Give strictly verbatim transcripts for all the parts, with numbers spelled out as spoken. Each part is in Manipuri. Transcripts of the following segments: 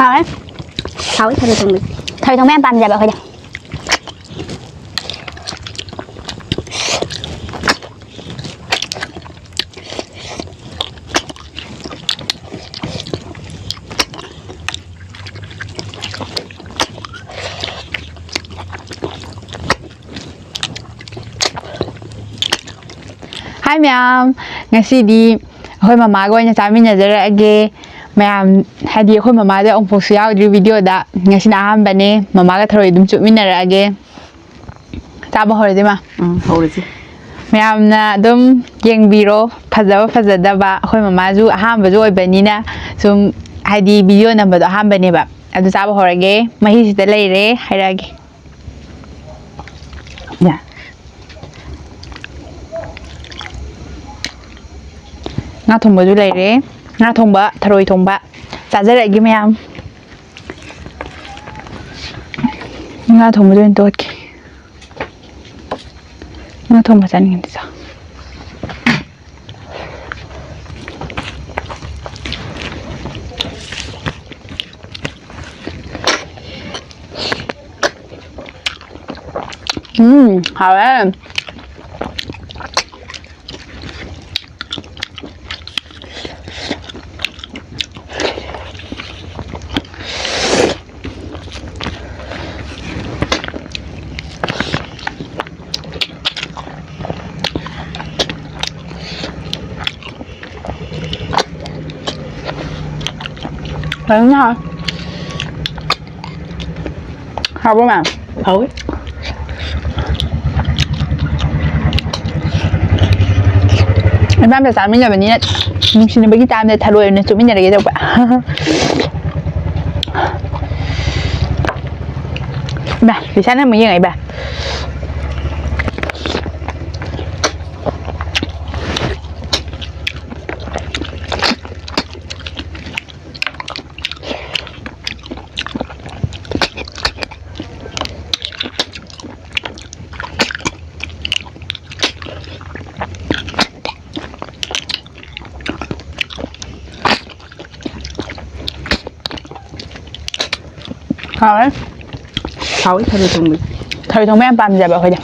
ꯍꯥꯎꯋꯦ꯫ ꯍꯥꯎꯋꯦ ꯊꯔꯣꯏ ꯊꯣꯡꯕꯁꯦ꯫ ꯊꯔꯣꯏ ꯊꯣꯡꯕ ꯌꯥꯝ ꯄꯥꯝꯖꯕ ꯑꯩꯈꯣꯏꯗꯤ꯫ ꯍꯥꯏ ꯃꯌꯥꯝ, ꯉꯁꯤꯗꯤ ꯑꯩꯈꯣꯏ ꯃꯃꯥꯒ ꯑꯣꯏꯅ ꯆꯥꯃꯤꯟꯅꯖꯔꯛꯑꯒꯦ꯫ ꯃꯌꯥꯝ, ꯍꯥꯏꯗꯤ ꯑꯩꯈꯣꯏ ꯃꯃꯥꯗꯣ ꯑꯃꯨꯛꯐꯥꯎꯁꯨ ꯌꯥꯎꯗ꯭ꯔꯤ ꯚꯤꯗꯤꯑꯣꯗ꯫ ꯉꯁꯤꯅ ꯑꯍꯥꯟꯕꯅꯦ꯫ ꯃꯃꯥꯒ ꯊꯔꯣꯏ ꯑꯗꯨꯝ ꯆꯨꯞꯃꯤꯟꯅꯔꯛꯑꯒꯦ꯫ ꯆꯥꯕ ꯍꯧꯔꯁꯤ, ꯃꯥ꯫ ꯎꯝ, ꯍꯧꯔꯁꯤ꯫ ꯃꯌꯥꯝꯅ ꯑꯗꯨꯝ ꯌꯦꯡꯕꯤꯔꯣ, ꯐꯖꯕ ꯐꯖꯗꯕ꯫ ꯑꯩꯈꯣꯏ ꯃꯃꯥꯁꯨ ꯑꯍꯥꯟꯕꯁꯨ ꯑꯣꯏꯕꯅꯤꯅ ꯁꯨꯝ, ꯍꯥꯏꯗꯤ ꯚꯤꯗꯤꯑꯣ ꯅꯝꯕꯗꯣ ꯑꯍꯥꯟꯕꯅꯦꯕ꯫ ꯑꯗꯨ ꯆꯥꯕ ꯍꯧꯔꯒꯦ꯫ ꯃꯍꯤꯁꯤꯗ ꯂꯩꯔꯦ, ꯍꯥꯏꯔꯛꯑꯒꯦ꯫ ꯌꯥ꯫ ꯉꯥ ꯊꯣꯡꯕꯁꯨ ꯂꯩꯔꯦ꯫ ꯉꯥ ꯊꯣꯡꯕ, ꯊꯔꯣꯏ ꯊꯣꯡꯕ ꯆꯥꯖꯔꯛꯑꯒꯦ ꯃꯌꯥꯝ꯫ ꯉꯥ ꯊꯣꯡꯕꯗ ꯑꯣꯏꯅ ꯇꯣꯠꯀꯦ꯫ ꯉꯥ ꯊꯣꯡꯕ ꯆꯥꯅꯤꯡꯉꯗꯤ ꯆꯥꯎ꯫ ꯎꯝ, ꯍꯥꯎꯋꯦ꯫ ꯐꯖꯅ ꯍꯥꯎꯋꯦ꯫ ꯍꯥꯎꯕ꯭ꯔꯣ, ꯃꯌꯥꯝ? ꯍꯥꯎꯋꯤ꯫ ꯏꯕꯥꯝꯗ ꯆꯥꯃꯤꯟꯅꯕꯅꯤꯅ ꯅꯨꯡꯁꯤꯅꯕꯒꯤ ꯇꯥꯏꯝꯗ ꯊꯔꯣꯏ ꯑꯣꯏꯅ ꯆꯨꯞꯃꯤꯟꯅꯔꯒꯦ ꯇꯧꯕ꯫ ꯏꯃꯥ, ꯂꯤꯁꯥꯅ ꯑꯃꯨꯛ ꯌꯦꯡꯉꯛꯏꯕ꯫ ꯍꯥꯎꯋꯦ꯫ ꯍꯥꯎꯋꯤ ꯊꯔꯣꯏ ꯊꯣꯡꯕꯁꯦ꯫ ꯊꯔꯣꯏ ꯊꯣꯡꯕ ꯌꯥꯝ ꯄꯥꯝꯖꯕ ꯑꯩꯈꯣꯏꯗꯤ꯫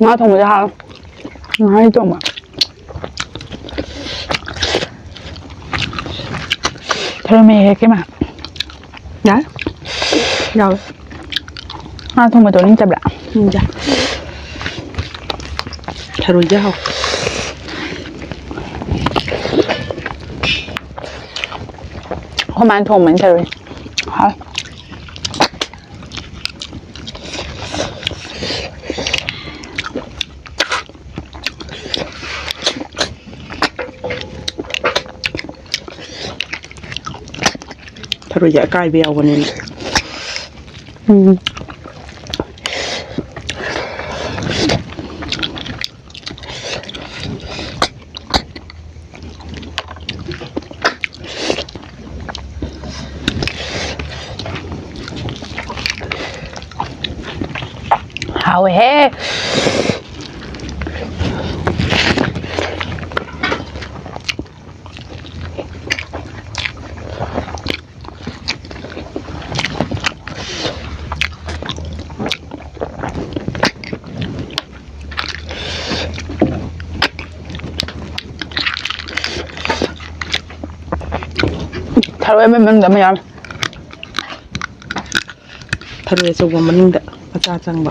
ꯉꯥ ꯊꯣꯡꯕꯁꯦ ꯍꯥꯎꯋꯦ꯫ ꯉꯥꯍꯩ ꯊꯣꯡꯕ꯫ ꯊꯔꯣꯏ ꯃꯍꯤ ꯍꯦꯛꯀꯦ ꯃꯥ꯫ ꯌꯥꯏ꯫ ꯌꯥꯎꯋꯦ꯫ ꯉꯥ ꯊꯣꯡꯕꯗꯣ ꯅꯤꯡꯇꯝꯕ꯭ꯔꯥ? ꯎꯝ, ꯌꯥꯏ꯫ ꯊꯔꯣꯏꯁꯦ ꯍꯥꯎ꯫ ꯑꯩꯈꯣꯏ ꯃꯥꯅ ꯊꯣꯡꯕꯅꯤ ꯊꯔꯣꯏ꯫ ꯍꯥꯎ꯫ ꯊꯔꯣꯏꯁꯦ ꯑꯀꯥꯏꯕ ꯌꯥꯎꯕꯅꯤꯅ꯫ ꯎꯝ꯫ ꯍꯥꯎꯋꯦꯍꯦ꯫ ꯊꯔꯣꯏ ꯑꯃ ꯃꯅꯨꯡꯗ ꯑꯃ ꯌꯥꯎꯔꯦ꯫ ꯊꯔꯣꯏ ꯑꯆꯧꯕ ꯃꯅꯨꯡꯗ ꯃꯆꯥ ꯆꯪꯕ꯫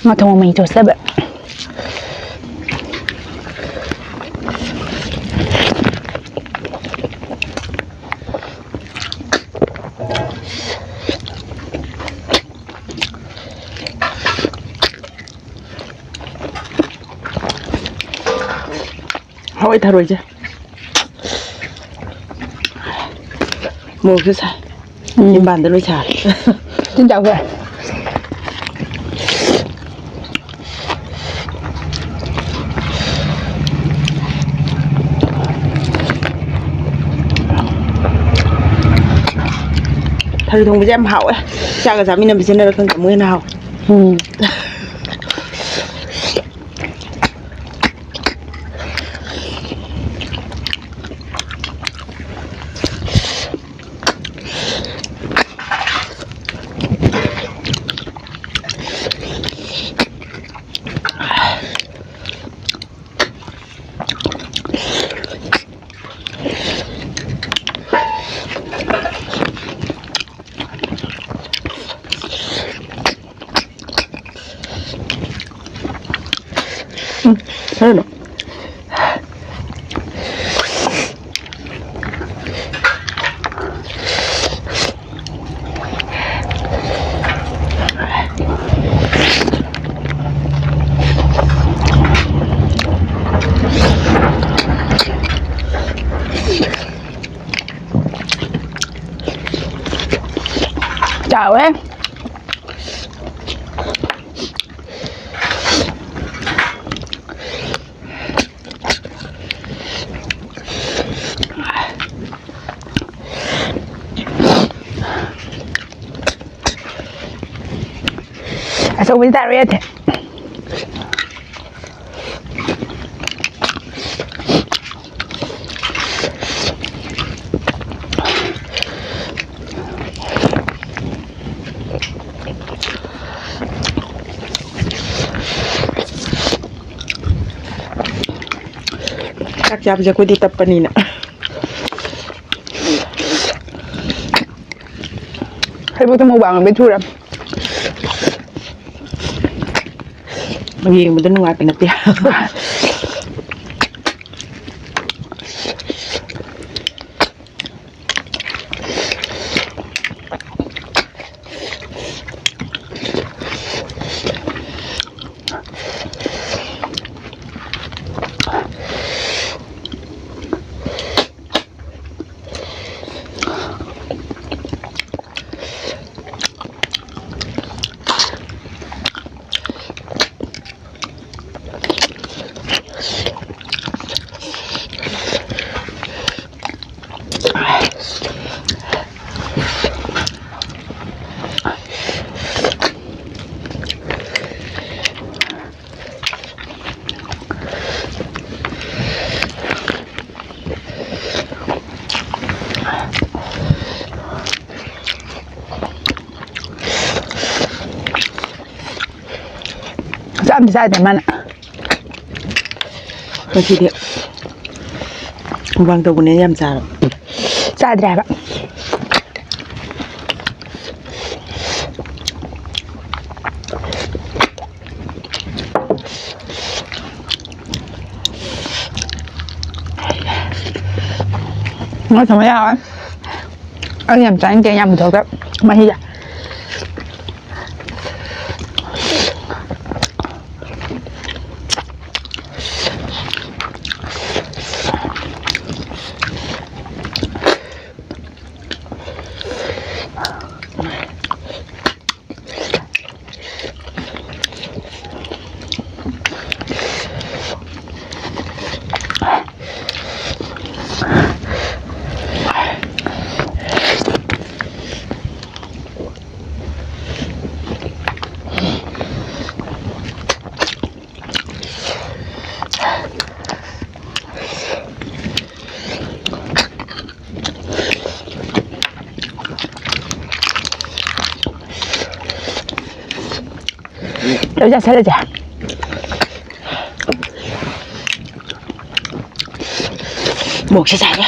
ꯉꯥ ꯊꯣꯡꯕ ꯃꯍꯤ ꯇꯣꯠꯆꯕ꯫ ꯍꯋꯥꯏ ꯊꯔꯣꯏꯁꯦ꯫ ꯃꯣꯔꯣꯛꯁꯨ ꯁꯥꯏ꯫ ꯎꯝ꯫ ꯆꯤꯟꯕꯥꯟꯗ ꯂꯣꯏ ꯁꯥꯔꯦ꯫ ꯆꯤꯟ ꯆꯥꯎꯈ꯭ꯔꯦ꯫ ꯊꯔꯣꯏ ꯊꯣꯡꯕꯁꯦ ꯌꯥꯝ ꯍꯥꯎꯋꯦ꯫ ꯆꯥꯛꯀ ꯆꯥꯃꯤꯟꯅꯕꯁꯤꯅꯔ ꯈꯪꯗꯦ, ꯑꯃꯨꯛ ꯍꯦꯟꯅ ꯍꯥꯎꯋꯦ꯫ ꯎꯝ꯫ ꯎꯝ, ꯀꯩꯅꯣ? ꯆꯥꯎꯋꯦ꯫ ꯑꯆꯧꯕꯗꯤ ꯇꯥꯔꯣꯏ ꯌꯥꯗꯦ꯫ ꯆꯥꯛ ꯆꯥꯕꯁꯦ ꯑꯩꯈꯣꯏꯗꯤ ꯇꯞꯄꯅꯤꯅ꯫ ꯍꯩꯕꯨꯛꯇ ꯃꯨꯛꯕꯥꯡ ꯑꯃ ꯊꯨꯔꯦ꯫ ꯌꯦꯡꯕꯗ ꯅꯨꯡꯉꯥꯏꯕ ꯅꯠꯇꯦ꯫ ꯆꯥꯝꯗꯤ ꯆꯥꯗꯦ ꯃꯥꯅ꯫ ꯉꯁꯤꯗꯤ ꯃꯨꯛꯕꯥꯡ ꯇꯧꯕꯅꯦ ꯌꯥꯝ ꯆꯥꯔꯕ꯫ ꯆꯥꯗ꯭ꯔꯦ ꯍꯥꯏꯕ꯫ ꯉꯥ ꯊꯣꯡꯕ ꯌꯥꯔꯣꯏ꯫ ꯑꯩ ꯌꯥꯝ ꯆꯥꯅꯤꯡꯗꯦ, ꯌꯥꯝ ꯄꯨꯊꯣꯛꯇꯦ ꯃꯍꯤꯗ꯫ ꯂꯣꯏ ꯆꯥꯁꯜꯂꯁꯦ꯫ ꯃꯣꯔꯣꯛꯁꯦ ꯁꯥꯏꯍꯦ꯫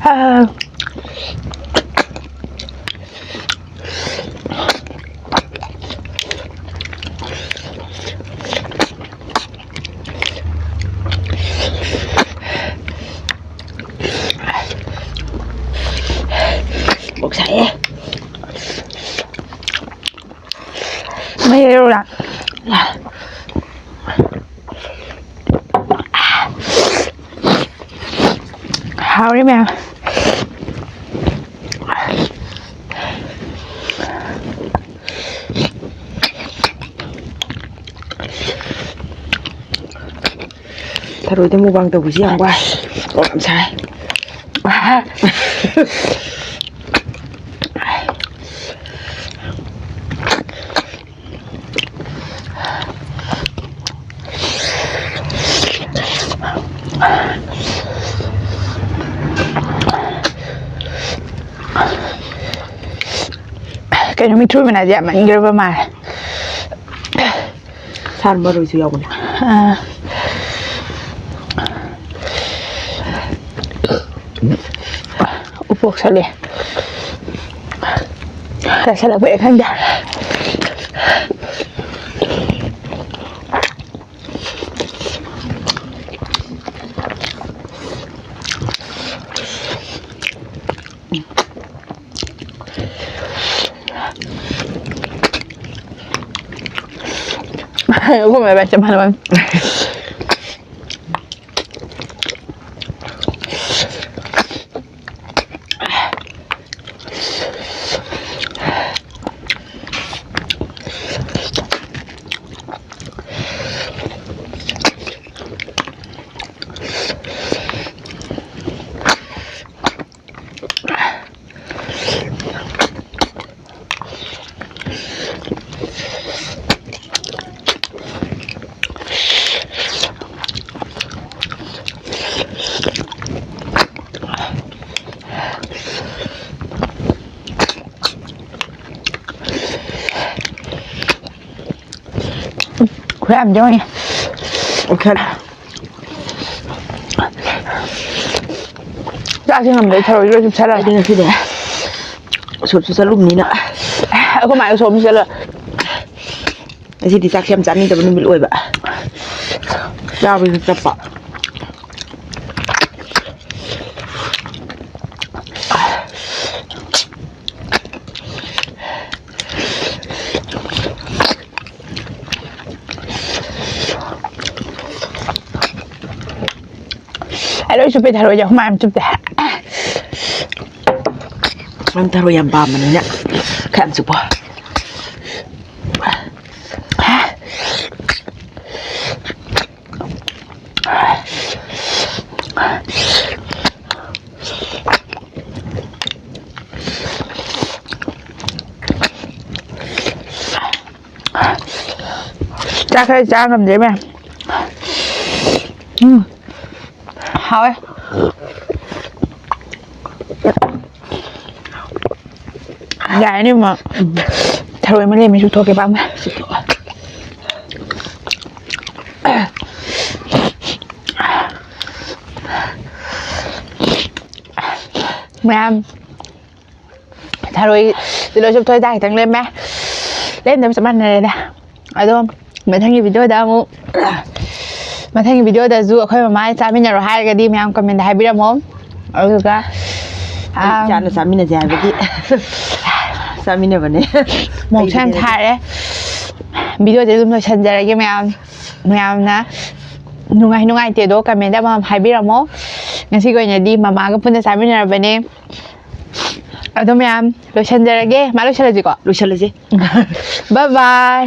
ꯑꯥ꯫ ꯄꯨꯛ ꯁꯥꯏꯌꯦ꯫ ꯃꯍꯤ ꯍꯩꯔꯛꯎꯔꯥ? ꯍꯥꯎꯔꯤ ꯃꯌꯥꯝ꯫ ꯊꯔꯣꯏꯗ ꯃꯨꯛꯕꯥꯡ ꯇꯧꯕꯁꯤ ꯌꯥꯝ ꯋꯥꯏ꯫ ꯀꯣꯛ ꯌꯥꯝ ꯁꯥꯏ꯫ ꯀꯩꯅꯣ, ꯃꯤꯊꯨꯔ ꯃꯅꯥꯁꯦ ꯌꯥꯝꯃꯟꯈ꯭ꯔꯕ ꯃꯥꯜꯂꯦ꯫ ꯁꯥ ꯃꯔꯣꯏꯁꯨ ꯌꯥꯎꯕꯅꯦ꯫ ꯑꯥ꯫ ꯎꯄꯣꯛ ꯁꯠꯂꯦ꯫ ꯆꯥꯁꯜꯂꯛꯄꯩꯔ ꯈꯪꯗꯦ꯫ ꯑꯩꯈꯣꯏ ꯃꯥꯏ ꯆꯞ ꯃꯥꯟꯅꯕ꯫ ꯈꯨꯌꯥꯝ ꯌꯥꯎꯔꯤ꯫ ꯑꯣꯈꯦ꯫ ꯆꯥꯛꯁꯦ ꯉꯝꯗꯦ, ꯊꯔꯣꯏ ꯂꯣꯏ ꯆꯨꯞꯁꯜꯂꯦ꯫ ꯑꯩꯗꯤ ꯉꯁꯤꯗꯤ ꯎꯁꯣꯞꯁꯨ ꯆꯠꯂꯨꯕꯅꯤꯅ꯫ ꯑꯩꯈꯣꯏ ꯃꯥꯒꯤ ꯎꯁꯣꯞ ꯑꯃ ꯆꯠꯂ꯫ ꯉꯁꯤꯗꯤ ꯆꯥꯛꯁꯦ ꯌꯥꯝ ꯆꯥꯅꯤꯡꯗꯕ ꯅꯨꯃꯤꯠ ꯑꯣꯏꯕ꯫ ꯆꯥꯕꯁꯨ ꯆꯠꯄ꯫ ꯑꯩ ꯂꯣꯏ ꯆꯨꯞꯄꯦ, ꯊꯔꯣꯏꯁꯦ ꯍꯨꯃꯥꯡ ꯌꯥꯝ ꯆꯨꯞꯇꯦ꯫ ꯅꯪ ꯊꯔꯣꯏ ꯌꯥꯝ ꯄꯥꯝꯕꯅꯤꯅ ꯈꯔ ꯌꯥꯝ ꯆꯨꯞꯄꯣ꯫ ꯆꯥꯛ ꯈꯔ ꯆꯥ ꯉꯝꯗ꯭ꯔꯦ ꯃꯌꯥꯝ꯫ ꯎꯝ꯫ ꯍꯥꯎꯋꯦ꯫ ꯌꯥꯔꯅꯤ, ꯃꯥ꯫ ꯊꯔꯣꯏ ꯑꯃ ꯂꯩꯔꯝꯃꯦ, ꯆꯨꯞꯊꯣꯛꯀꯦ ꯄꯥꯝꯃꯦ꯫ ꯃꯌꯥꯝ꯫ ꯊꯔꯣꯏ ꯁꯤ ꯂꯣꯏ ꯆꯨꯞꯊꯣꯛꯑꯦ, ꯆꯥꯛ ꯈꯤꯇꯪ ꯂꯦꯝꯃꯦ꯫ ꯂꯦꯝꯗꯕ ꯆꯞ ꯃꯥꯟꯅꯔꯦꯗ꯫ ꯑꯗꯣ ꯃꯊꯪꯒꯤ ꯚꯤꯗꯤꯑꯣꯗ ꯑꯃꯨꯛ, ꯃꯊꯪꯒꯤ ꯚꯤꯗꯤꯑꯣꯗꯁꯨ ꯑꯩꯈꯣꯏ ꯃꯃꯥ ꯆꯥꯃꯤꯟꯅꯔꯣ ꯍꯥꯏꯔꯒꯗꯤ ꯃꯌꯥꯝ ꯀꯃꯦꯟꯗ ꯍꯥꯏꯕꯤꯔꯝꯃꯣ꯫ ꯑꯗꯨꯒ, ꯑꯩ ꯑꯥ, ꯏꯆꯥꯅ ꯆꯥꯃꯤꯟꯅꯁꯦ ꯍꯥꯏꯕꯒꯤ ꯆꯥꯃꯤꯟꯅꯕꯅꯦ꯫ ꯃꯣꯔꯣꯛꯁꯨ ꯌꯥꯝ ꯁꯥꯔꯦ꯫ ꯚꯤꯗꯤꯑꯣꯁꯦ ꯑꯗꯨꯝ ꯂꯣꯏꯁꯟꯖꯔꯒꯦ ꯃꯌꯥꯝ꯫ ꯃꯌꯥꯝꯅ ꯅꯨꯡꯉꯥꯏ ꯅꯨꯡꯉꯥꯏꯇꯦꯗꯣ ꯀꯃꯦꯟꯗ ꯑꯃꯃꯝ ꯍꯥꯏꯕꯤꯔꯝꯃꯣ꯫ ꯉꯁꯤꯒꯤ ꯑꯣꯏꯅꯗꯤ ꯃꯃꯥꯒ ꯄꯨꯟꯅ ꯆꯥꯃꯤꯟꯅꯔꯕꯅꯦ꯫ ꯑꯗꯣ ꯃꯌꯥꯝ ꯂꯣꯏꯁꯟꯖꯔꯒꯦ꯫ ꯃꯥ ꯂꯣꯏꯁꯜꯂꯁꯤꯀꯣ? ꯂꯣꯏꯁꯜꯂꯁꯤ꯫ Bye bye꯫